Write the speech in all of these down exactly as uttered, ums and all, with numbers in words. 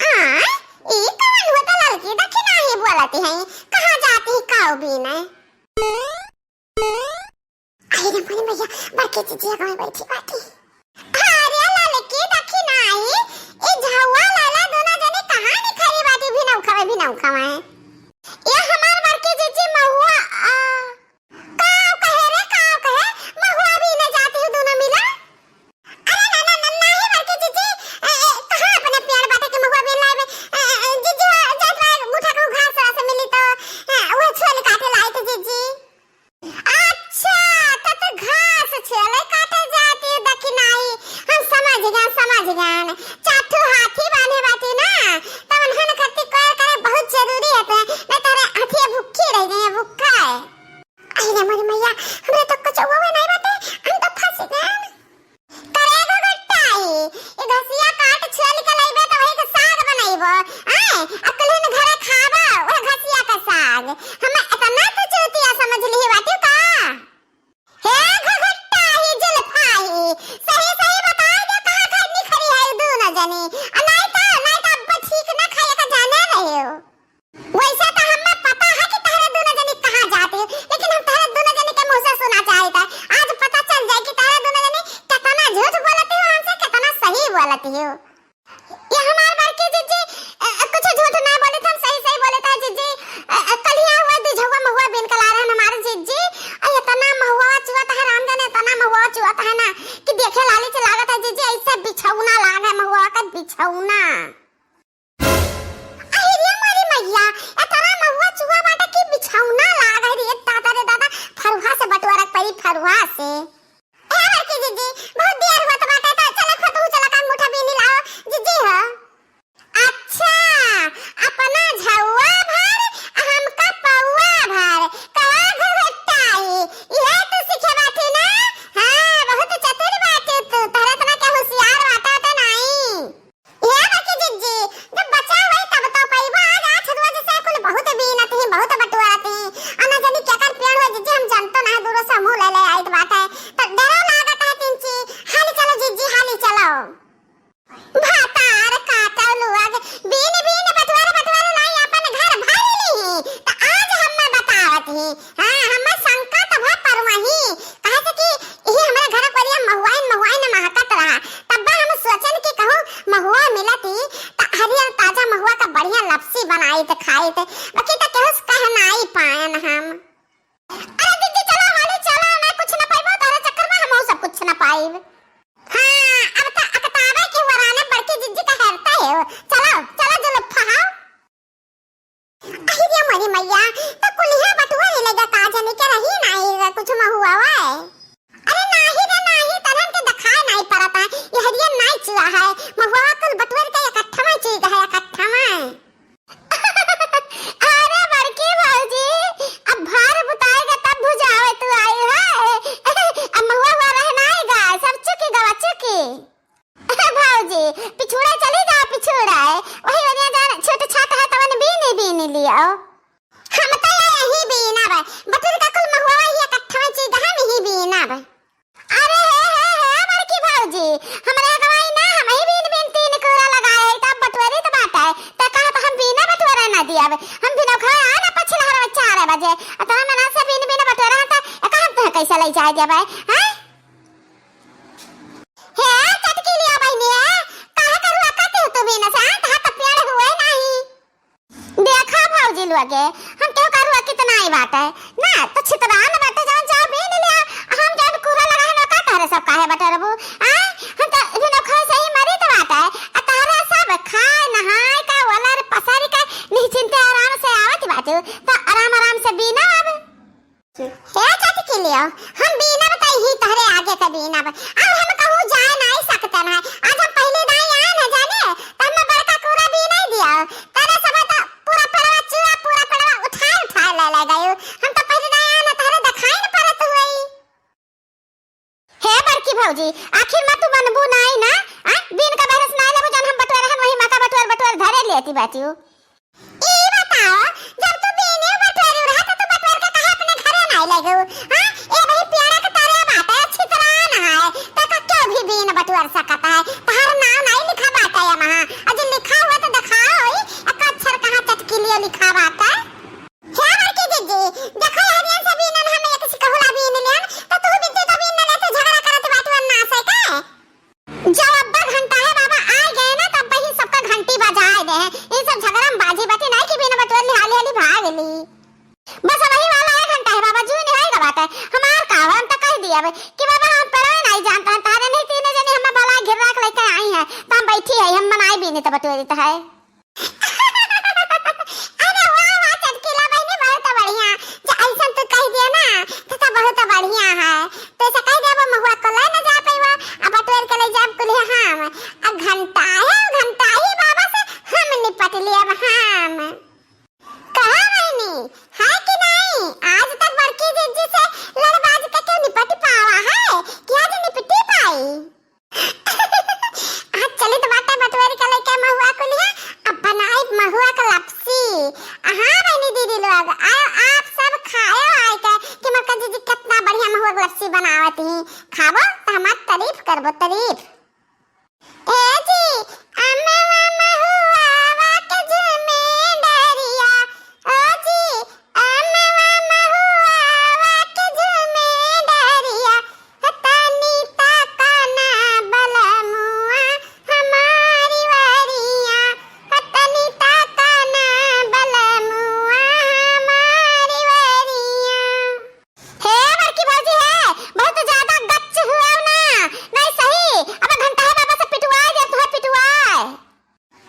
आय, ई कवन होता ललकी दखिनाही बोलत है? कहाँ जाती है काऊ बीने? अरे रे मोरी मैया, बड़की जिज्जी कहाँ बैठी बाटी? अरे ललकी दखिनाही, ई झउआ लाला दोनों जनी कहाँ निखरी बाटी? भिनऊ खवाए, भिनऊ खवाए। ए हमार बड़की जिज्जी महुआ, आ, काव कहे रे, काव कहे? महुआ बीने जाती हो दोनों मिला? अरे ना, ना, ना, नाही बड़की जिज्जी, ए, ए, कहाँ अपने पेड़ बाटे के महुआ बीन लाइबे? ए, ए, ए, जिज्जी, जात रहे, मुठा कहूँ घास वास मिली तो, ए, वो छोल काटे लाई तो जिज्जी। अच्छा, त तू घास छोल काटे जाती हो दखिनाही। हम समझ गए, समझ गए। चार ठो हाथी बांधे बाटी ना, तब उन्हन खत्ती कोयर करे बहुत जरूरी है, तो नहीं तो हथिया भूखी रह जाए, भूखा है। अरे मोरी मैया, हमरे तो कुछ हुआ नहीं बाटे, हम तो फंस गए। करे गो गट्टाई, ये घसिया काट छील के लइबे तो वही के साग बनइबो, आय, अकलिन घरे खाबो, वो घसिया का साग। हम इतना तो चूतिया समझ ली बाटी का? हे घगट्टाही जुल्फाही, सही सही बताई दे कहाँ घर निखरी है दोनों जनी, आ नहीं तो, नहीं तो अब ठीक ना खाए का जाने रहे हो। वैसे तो हमें पता है कि तहरे दोनों जनी कहाँ जाती हो, लेकिन हम तहरे दोनों जनी के मुँह से सुना चाहित है। आज पता चल जाए कि तहरे दोनों जनी कितना झूठ बोलती हो हमसे, कितना सही बोलती हो। ये हमार बड़की जिज्जी, अ, अ, कुछ झूठ ना बोलित, हम सही सही बोलित है जिज्जी। अ, अ, कलिया हुआ दुझौआ महुआ बीन के ला रहे हैं हमारे जिज्जी। अ, इतना महुआ चुअत है राम जाने, इतना महुआ चुअत है ना कि देखे लाली से लागत है जिज्जी, ऐसे बिछौना लाग है महुआ का बिछौना। अरे रे मोरी मैया, एतना महुआ चुआ बाटे कि बिछौना लाग है रे दादा रे दादा, फरुहा से बटोरक पड़ी, फरुहा से। ए बड़की जिज्जी, बहुत देर होत बाटे, त चला खतहू चला का मुठा बीनी लाओ, जिज्जी हो। अच्छा, अपना झउआ भर, हमका पौआ भर, कवा घुघुट्टाई, इहे तू सीखे बाटी ना? हाँ, बहुत चतुर बाटी तू, तहरे इतना क्या होशियार बाटा त नाई। ए बड़की जिज्जी, जब बचा होई तब तो पइबा। आज आठ रोज से कुल बहुत बीनत ही, बहुत बटुआत ही। आ ना जानी केकर पेड़ हो जिज्जी, हम जानतो ना, दूरो से मुँह ले ले आइत बाटे। तो डरो लागत है तिनची। हाली चलो जिज्जी, हाली चलो। भातार काटल हुआ, बीन बीन बटुआर बटुआर लाई अपन घर भर ली। तो आज हम बतावत ही। हाँ, हमें शंका तो भा परवही, काहे से कि इही हमरे घर कोरिया महुआइन, महुआइन महकत रहा। तब्बा हम सोचन कि कहूँ महुआ मिलती, त हरियर ताजा महुआ का बढ़िया लपसी बनाइत खाइत, बाकी त केहू से कह नाई पायन हम। अरे जिज्जी, चलो, हाली चलो, मैं कुछ न पाइबो, तोहरे चक्कर में हमहू सब कुछ न पाइब। हाँ, अब त अकतावे के वराने बड़की जिज्जी का हेरता है, चलो, चलो, जुल्फा, हाँ। अहि रे मोरी मैया, त कुलिया बटुआ ले लेगा का जाने के रही नाई रे कुछ महुआ वाए। अरे नाही रे नाही, तनन के देखाए नाही परत है, ये हरियर नाई चुआ है, महुआ कुल बटुअर के इकट्ठा में चुई गए, इकट्ठा में। अरे बड़की भौजी, अब भार बुताएगा तब भुजावे तू आई है, अब महुआ हुआ रहना आएगा, सब चुकी गवा चुकी। भौजी, पिछुड़ा चली जा, पिछुड़ा है। वही वनिया जान छोट छाट है, तवन बीनी, बीनी लियो। हम तो ये यही बीना बे। बटुर का कुल महुआ ये कट्ठा में चीज हम ही बीना बे। अरे हे, हे, हे, बड़की भौजी, हमरे अगवाई ना, हम ही बीन, बीन तीन कूड़ा लगाए है, तब बटुअरी तो बात है। त कहा तो हम बीना बटुअरा ना दिया बे। हम बिना खाए आ ना पछिला हर चार बजे। अ तो हम ना से बीन, बीन बटुअरा त कहा हम तुहे कैसे ले जाए दिया बे? हैं? हे चटकी लिया बहिनी, हे काहे करुआ काटे हो तू बीन से? हाँ, तहार तो पेड़ हुए नहीं। देखा भौजी लोगे, हम केहू करुआ कितना ही बाटे ना, तो छितरान बाटे, जान जाओ बीन लिया। हम जान कूड़ा लगा है ना, का तहरे सब काहे बटरबू? आय, हम तो बिना खाए से ही मरी तो बाटे, आ तहरे सब खाए नहाए का वलर पसर के निश्चिंते आराम से आवत बाटू, तो आराम आराम से बीना अब। हे चटकी लियो, हम बीनब त ही तहरे आगे के बीनब। अब हम कहूँ जाए नाई सकते ना। आज हम पहली दाई आए ना जाने, त हम बड़का कूड़ा बीन ही दिया। तरे सब तो पूरा पेड़वा चुआ, पूरा पेड़वा उठाए, उठाए ले, ले गयो। हम तो पहली दाई आए ना, तहरे देखाई न पड़त हुई। हे बड़की भौजी, आखिर में तू मनबू नाई ना? आ? बीन का बहरस नाई लेबू, जन हम बटुआ रहन, वही माका बटुअर, बटुअर धरे लेती बाटियो। ई बताओ, जब तू बीने बटोरी रहा, तो तू बटोर के काहे अपने घरे नाई ले गऊ? हाँ? ए भाई, प्यारा के तारे बाटे, छितरान है, तो का क्यों भी बीन बटोर सकता है? तहार नाम नाई लिखा बाटे ये महा, और जो लिखा हुआ तो दिखा हैं, इन सब झगड़ा में बाजी बाटी नाहीं कि बिना बटोर ली हाली हाली भाग ली। बस वही वाला एक घंटा है बाबा, जून है का बात है। हमार का हो, हम तो कह दिया अब कि बाबा हम पेड़वे नाहीं जानत हैं, तहरे नहीं तीने जने हमें भला घेर राख लेके आई हैं, तो हम बैठी है, हम मनाई भी नहीं तो बटोरी तो है। अरे वाह, वाह, चटकीला बहिनी, बहुत बढ़िया। जो ऐसन तू कह दिया ना, तो, तो बहुत बढ़िया है। तो ऐसा कह दिया, वो महुआ को ले ना जा पाई, वो अब बटोर के ले जाब कुल हम। अब घंटा है, घंटा ही बाबा से हम निपट लिए अब हम। कहा बहिनी, है कि नहीं? आज तक बड़की जिज्जी से लड़ बाज के क्यों निपट पावा है? कि आज निपटी पाई? आज चलित बाटे बटोर के लेके महुआ कुलिया, अब बनाई महुआ का लपसी। हाँ बहिनी दीदी लोग, आओ आप सब खायो आए के कि मक्का जिज्जी कितना बढ़िया महुआ का लपसी बनावत ही। खाबो तो हमार तारीफ करबो, तारीफ। ए जी, अमवा महुआवा के झूमे डरिया, ओ जी, अमवा महुआवा के झूमे डरिया, तनी ताका ना बलमुआ हमारी वरिया, तनी ताका ना बलमुआ हमारी वरिया। हे बड़की भौजी हे, बहुत ज्यादा गच्च हुआ ना, नहीं सही, अब घंटा है बाबा से पिटवाए दे, तुहे पिटवाए।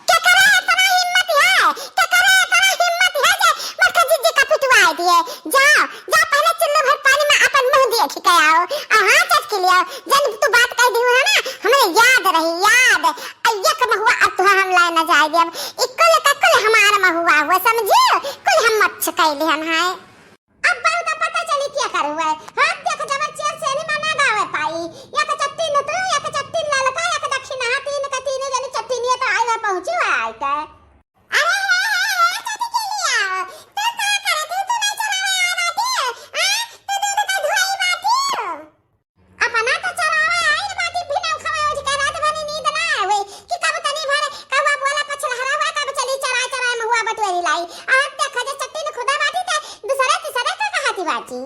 केकरा इतना हिम्मत है, केकरा इतना हिम्मत है जे बड़का जिज्जी का पिटवाए दिए? जाओ, जा पहले चुल्लू भर पानी में अपन मुंह देख के आओ, और हाँ चटकीलियो, जन तू बात कह दी है ना, हमें याद रही, याद। अय्या का महुआ अब तुहे हम लाए ना जाए दे, अब इक्कुल का कुल हमारा महुआ हुआ, समझियो, कुल हम मत चुकाई लिहन है। अब बहुत पता चली क्या करू है। हाँ, देख जबर चेर से नहीं मना गावे पाई। या के चट्टी न तू, या के चट्टी न ललका, या के दक्षिणा, तीन के तीन जनी चट्टी नहीं तो आई हुआ पहुँची हुआ आई के। अरे हे, हे, हे, चट्टी के लिए आओ। तू का करे? तू, तू नहीं चलावे आए बाटी? हाँ? तू दूध का धुआई बाटी? अपना तो चरावा आइल बाटी, बिना उखावे उठ के रात भर नींद ना आवे कि कब तनी भर कौआ बोला पछलहरा हुआ, कब चली चराए चराए महुआ बटोरी लाई। अब देखा जे चट्टी न खुदा बाटी ते दूसरे तीसरे का कहाती बाटी।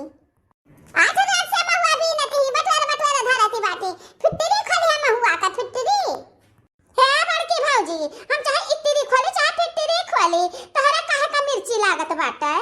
आज रात से महुआ बीनती, बटोर बटोर धरती बाटी। फिटरी खोली है महुआ का फिटरी। हे बड़की भौजी, हम चाहे इतरी खोली, चाहे फिटरी खोली, तोहरा काहे का मिर्ची लागत बाटे?